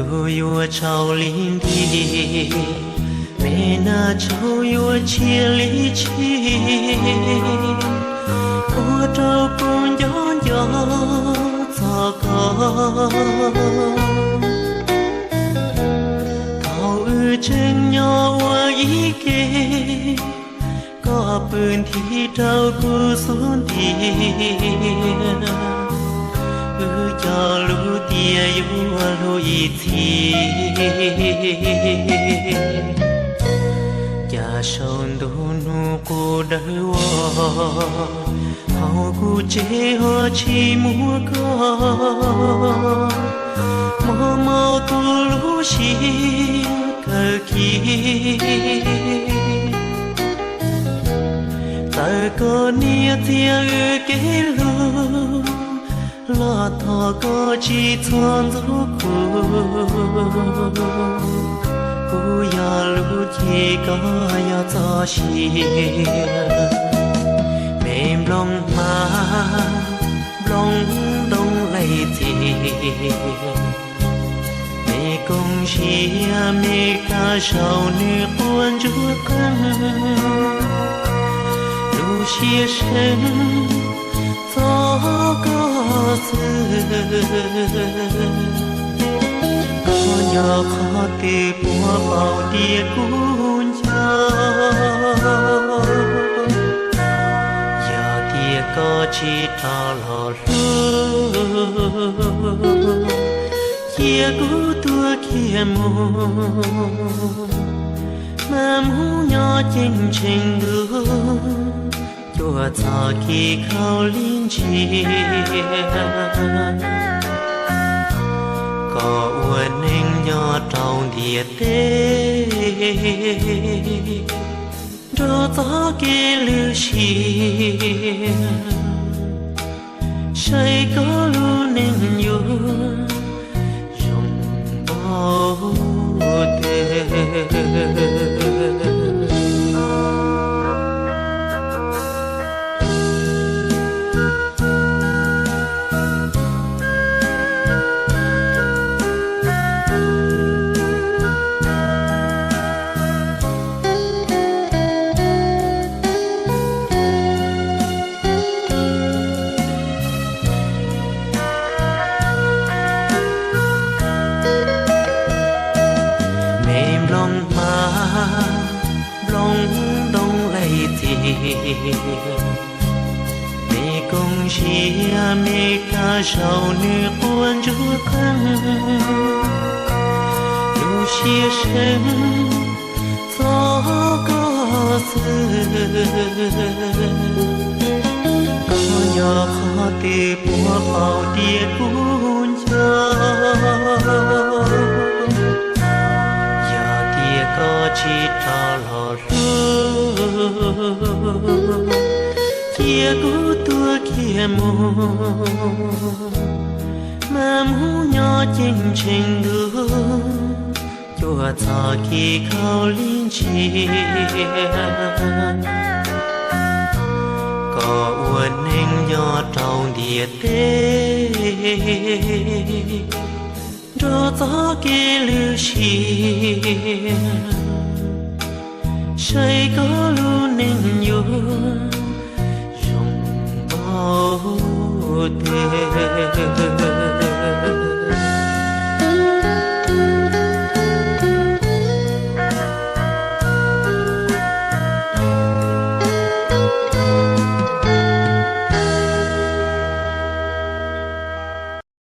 Kuv yuav tsaug li nti, me nab tsaug yuav tshia li tshis, ua rau kuv nco nco txog koj. Thaum wb tseem nyob ua ib ke, koj pw nthi rau kuv xub ntiag, wb cog lus tias yuav hlub ib txhis. Cas saum ntuj nug qub dawb vog, hauv kuv tsev ho tsis muaj koj, mob mob kuv lub siab kawg kiag. Txawm koj niam txiag wb kev hlub, los thov koj tsis txhob ntxub kuv. Kuv yog lub cev, koj yog txoj sia, me nplooj hmab, nplooj ntoo lej txias, me koom siab me kab saum nws quaj ntsuag qeeg, lub siab seev txog koj xwb. Koj nyob qhov twg puas paub tias kuv nco, yog tias koj tsis rov los hlub, cia kuv tuag kiag mus, mas mus nyob ceeb tsheej ntuj, cuaj txhos kev khaub lig ntsia. Koj ua neej nyob rau ntiaj teb, nrog txoj kev lwj siab, saib koj lub neej yuav zoo npaum twg. Me nplooj hmab, nplooj ntoo lej txias, me koom siab me kab saum nws quaj ntsuag qeeg, lub siab seev txog koj xwb. Koj nyob qhov twg puas paub tias kuv nco, yog tias koj tsis rov los hlub, cia kuv tuag kiag mus, mas mus nyob ceeb tsheej ntuj, cuaj txhos kev khaub lig ntsia. Koj ua neej nyob rau ntiaj teb, nrog txoj kev lwj siab, saib koj lub neej yuav zoo npaum twg.